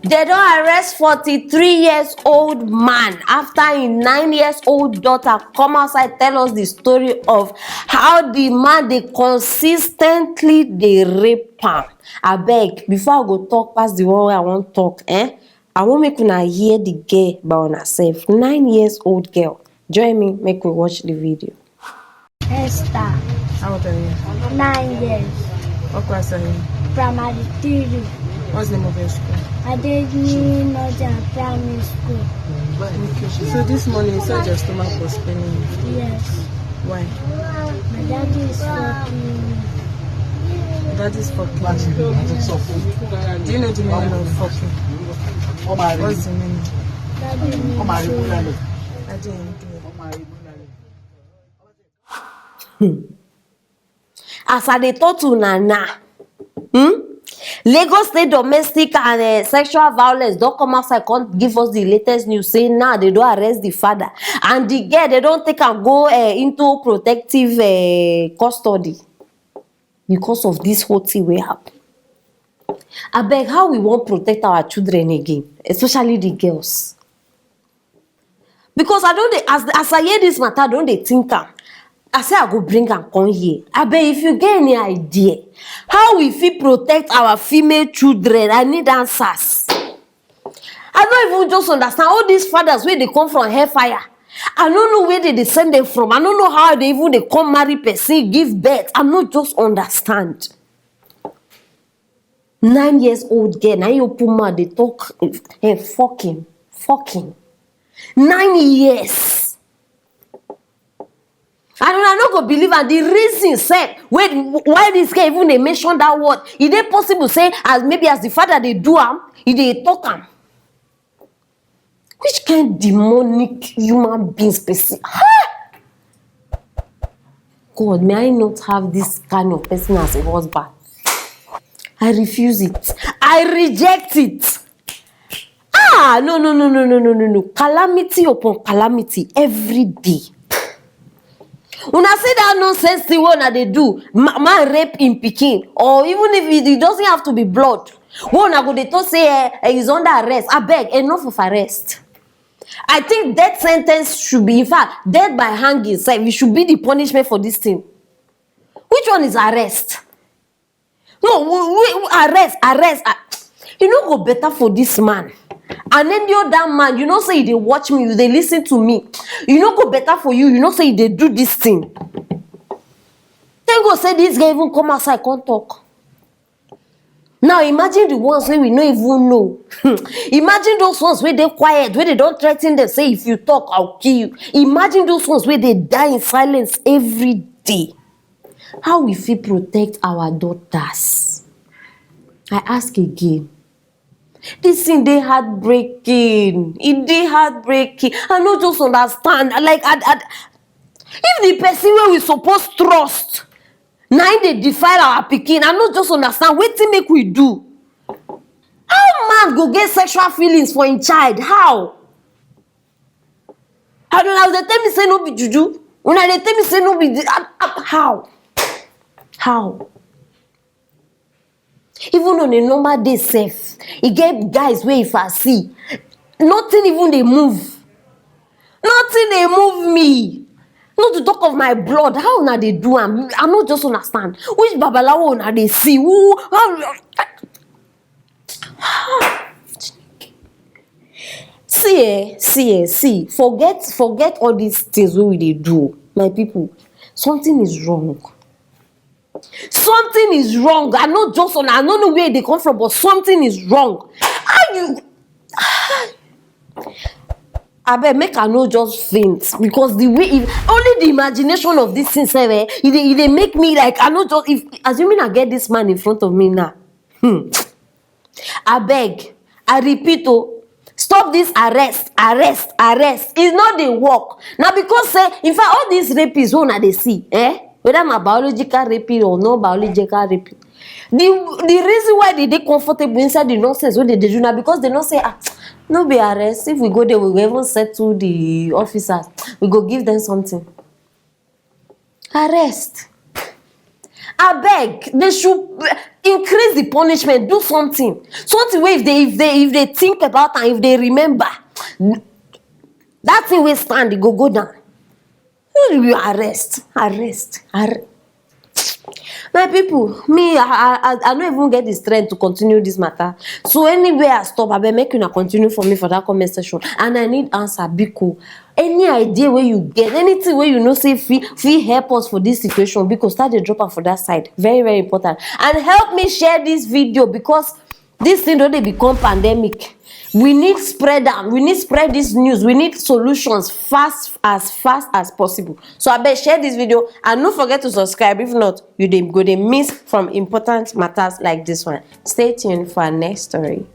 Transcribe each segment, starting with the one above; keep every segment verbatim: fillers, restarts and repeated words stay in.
They don arrest forty-three years old man after im nine years old daughter come outside tell us the story of how the man dey consistently dey rape am. Abeg, before I go talk pass the one wey I wan talk, eh, I wan make una hear the girl by una sef. Nine years old girl. Join me, make we watch the video. Esther, How old are you? nine years, What class are you? primary three. What's the name of your school? Adeyemi Northern Primary School. Okay. So this morning you said your stomach was paining you. Yes, Why? my daddy is fucking me. That is fucking. Do you know the meaning of fucking? What's the meaning? Daddy means so. I didn't do it. As I dey talk to una now, hmm? Lagos State Domestic and uh, Sexual Violence don come outside come give us the latest news say now they don arrest the father and the girl they don take am go uh, into protective uh, custody because of this whole thing wey happen. Abeg, how we wan protect our children again, especially the girls? Because I don dey as as I hear this matter, I don dey think am. I say I go bring am come here. Abeg, if you get any idea how we fit protect our female children, I need answers. I no even just understand all these fathers wey dey come from hellfire. I no know where they dey send them from. I no know how they even dey come marry person, give birth. I no just understand. Nine years old girl na him open mouth dey talk eh, fucking fucking nine years. And una no go believe am, the reason sef wey why this girl even dey mention that word, e dey possible say as maybe as the father dey do am, e dey talk am. Which kind demonic human beings person? Ha! God, may I not have this kind of person as a husband. I refuse it. I reject it. Ah, no, no, no, no, no, no, no, no. Calamity upon calamity every day. Una see that nonsense thing wey una dey do, ma- man rape im pikin, or even if it, it doesn't have to be blood. Wey una go dey talk say eh, eh, he's under arrest. Abeg, enough of arrest. I think death sentence should be, in fact, death by hanging sef, it should be the punishment for this thing. Which one is arrest? No, we, we, we arrest, arrest. Ah, e no go better for this man. And then the other man, you know say you dey watch me, you dey listen to me. E no go better for you, you know say you dey do this thing. Thank God say this guy even come outside come talk. Now imagine the ones wey we no even know. Imagine those ones wey dey quiet, wey dey don threaten them say if you talk, I'll kill you. Imagine those ones wey dey die in silence every day. How we fit protect our daughters? I ask again. This thing dey heartbreaking. E dey heartbreaking. I no just understand. Like, I, I, if the person wey we suppose trust na im dey defile our pikin, I no just understand wetin make we do. How man go get sexual feelings for im child? How? And una dey tell me say no be juju. Una dey tell me say no be the, ah, ah, how? How? Even on a normal day sef, e get guys wey if I see, nothing even dey move. Nothing dey move me. Not to talk of my blood. How una dey do am? I no just understand. Which babalawo una dey see? Who? How? See eh, see eh, see. Forget, forget all these things wey we dey do, my people. Something is wrong. Something is wrong. I no just una, I no know where e dey come from, but something is wrong. How you? Abeg, make I no just faint because the way if, only the imagination of this thing sef, eh, e dey e dey make me like I no just if assuming I get this man in front of me now. Hmm. Abeg, I repeat o, stop this arrest, arrest, arrest. E no dey work. Na because say, in fact, all these rapists wey una dey see, eh, whether na biological rapist or non biological rapist, the the reason why they dey comfortable inside the nonsense wey they dey do na because they know say ah, no be arrest. If we go there, we go even settle the officers. We go give them something. Arrest. Abeg, they should increase the punishment, do something. Something wey if they, if they, if they think about and if they remember, that thing wey stand, e go go down. No be arrest, arrest, arrest. My people, me, I, I, I, I no even get the strength to continue this matter. So anywhere I stop, abeg make una continue for me for that comment section. And I need answer, biko. Any idea wey you get, anything wey you know say fit, fit help us for this situation, biko start dey drop am for that side. Very, very important. And help me share this video because this thing don dey become pandemic. We need spread am. We need spread this news. We need solutions fast, as fast as possible. So abeg share this video and no forget to subscribe. If not, you dey go dey miss from important matters like this one. Stay tuned for our next story.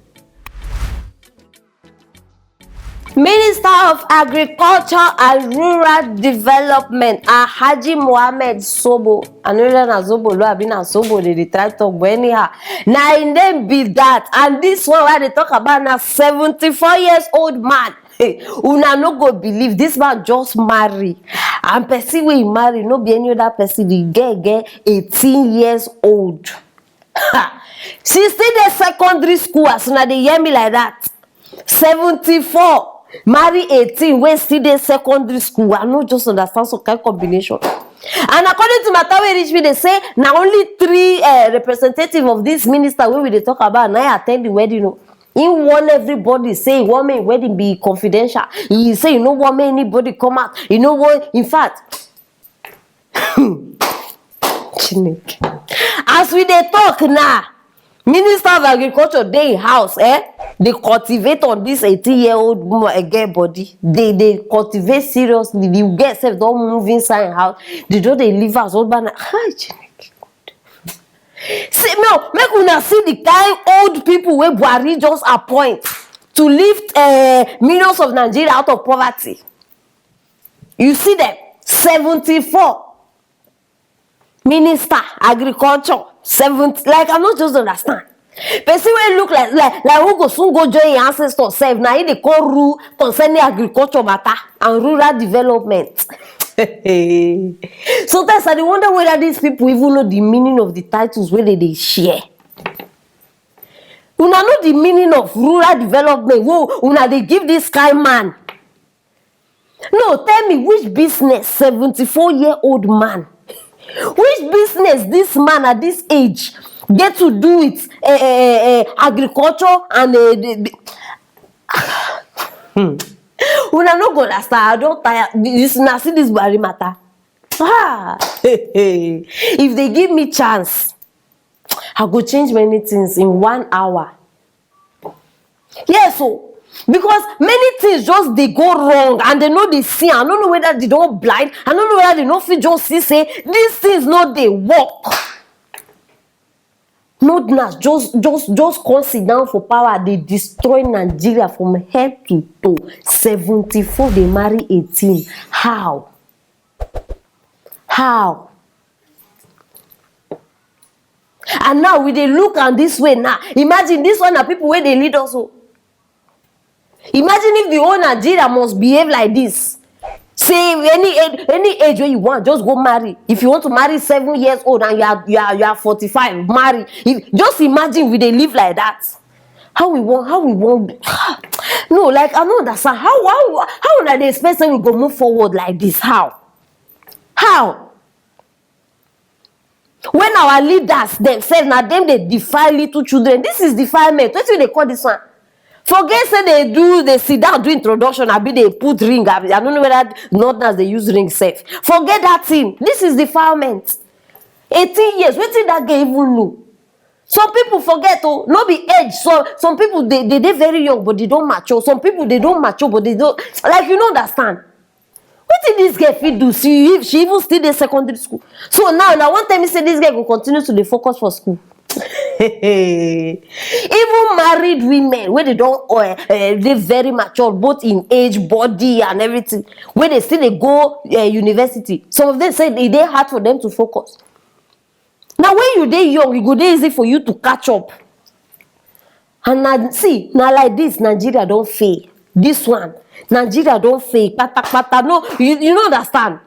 Minister of Agriculture and Rural Development, Alhaji Mohammed Sobo. I no know na Zobo lo abi na Sobo dey dey try talk, but anyhow, na im name be that. And this one wey I dey talk about na seventy-four years old man. Hey, una no go believe, this man just marry. And person wey he marry no be any other person, the girl get eighteen years old. Ha! She still dey secondary school as una dey hear me like that. Seventy-four, marry eighteen wey still dey secondary school. I no just understand some kind combination. And according to matter wey reach me, they say na only three uh, representative of this minister wey we dey talk about na attend the wedding o. He warn everybody say he wan make wedding be confidential. He say he no wan make anybody come out. He no wan, in fact, Chineke. As we dey talk now, Minister of Agriculture dey in house, eh? Dey cultivate on this eighteen year old girl body. They dey cultivate seriously. The girl sef don move inside house. They don dey leave house. All banner. Hi, Chineke. See, no, make una see the kind old people wey Buhari just appoint to lift uh, millions of Nigeria out of poverty. You see them, seventy-four. Minister agriculture, seventy, like, I no just understand. Person wey look like like like who go soon go join im ancestor sef, na im dey come rule concerning agriculture matter and rural development. Sometimes I dey wonder whether these people even know the meaning of the titles wey they dey share. Una know the meaning of rural development wey una dey give this kind man? No, tell me which business seventy-four year old man, which business this man at this age get to do with uh, uh, uh, agriculture and uh, the, the, hmm. Una no go understand. I don tire. This na see this Buhari matter. Ah, if they give me chance, I go change many things in one hour. Yes, so because many things just dey go wrong and they no dey see. I no know whether they don blind. I no know whether they no fit just see say these things no dey work. Northerners just just just come sit down for power, dey destroy Nigeria from head to toe. Seventy-four dey marry eighteen. How? How? And now we dey look am this way now. Imagine this one na people wey dey lead us o. Imagine if the whole Nigeria must behave like this. Say any age, any age wey you want, just go marry. If you want to marry seven years old and you are you are you are forty-five, marry. If, just imagine we dey live like that. How we wan how we wan no, like, I no understand how how how una dey expect say we go move forward like this? How? How? When our leaders themselves na dem dey defile little children, this is defilement. Wetin you dey call this one? Forget say they do, they sit down do introduction, abi they put ring, abi I don't know whether Northerners dey use ring sef. Forget that thing. This is defilement. Eighteen years, wetin that girl even know? Some people forget o, no be age. So some people dey dey dey very young but they don mature. Some people they don mature but they don, like, you no understand. Wetin this girl fit do? She she even still dey secondary school. So now na wan tell me say this girl go continue to dey focus for school? Even married women wey they don uh, uh, dey very mature both in age, body and everything, wey they still dey go uh, university, some of them say e dey hard for them to focus. Na when you dey young, e go dey easy for you to catch up. And na see, na like this Nigeria don fail. This one, Nigeria don fail kpatakpata. No, you, you no understand.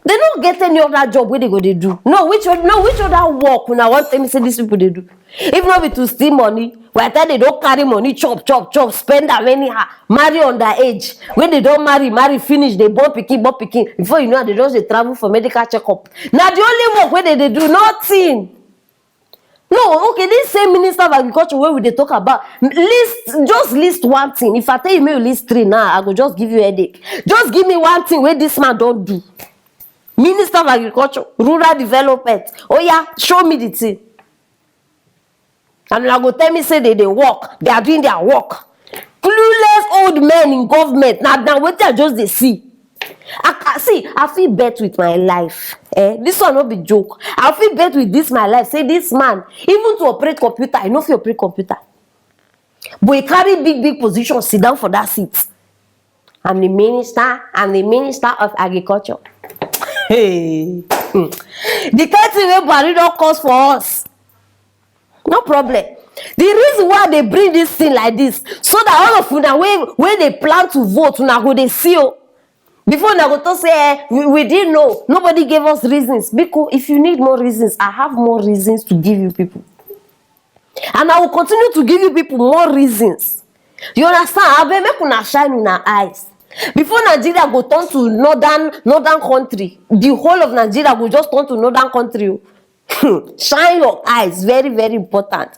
They no get any other job wey they go dey do. No, which one, no, which other work una wan tell me say these people dey do? If no be to steal money, by the time they don carry money, chop, chop, chop, spend am anyhow, marry underage, when they don marry, marry finish, they born pikin, born pikin. Before you know, they just dey travel for medical checkup. Na the only work wey they dey do, nothing. No, okay, this same minister of agriculture wey we dey talk about, list, just list one thing. If I tell you make you list three now, I go just give you headache. Just give me one thing wey this man don do. Minister of agriculture, rural development. Oh yeah, show me the thing. And una go tell me say they dey work, they are doing their work. Clueless old men in government. Na na wetin I just dey see. I ca- see, I fit bet with my life. Eh, this one no be joke. I fit bet with this my life. Say this man, even to operate computer, I no fit operate computer. But he carry big big position, sit down for that seat. I'm the minister. I'm the minister of agriculture. Hey, hmm. The kind thing wey Buhari don cause for us. No problem. The reason why they bring this thing like this, so that all of una wey wey they plan to vote, una go dey see o. Before una go talk say, eh, we, we didn't know. Nobody gave us reasons. Because if you need more reasons, I have more reasons to give you people. And I will continue to give you people more reasons. You understand? Abeg, make una shine una eyes. Before Nigeria go turn to northern northern country, the whole of Nigeria go just turn to northern country o. Shine your eyes, very very important.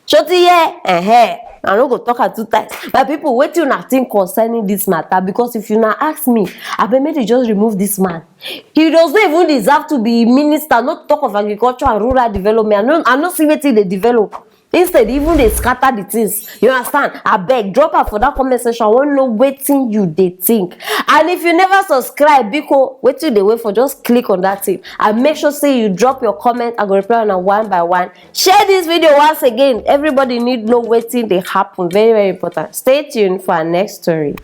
Shoti here, eh, I no go talk am two times. My people, wetin una think concerning this matter? Because if una ask me, abeg make they just remove this man. He does not even deserve to be minister, not talk of agriculture and rural development. I no, I no see wetin they develop. Instead, even they scatter the things. You understand? Abeg, drop am for that comment section. I wan know wetin you dey think. And if you never subscribe, biko, wetin you dey wait for? Just click on that thing. And make sure say you drop your comment. I go reply on one by one. Share this video once again. Everybody need know wetin dey happen. Very, very important. Stay tuned for our next story.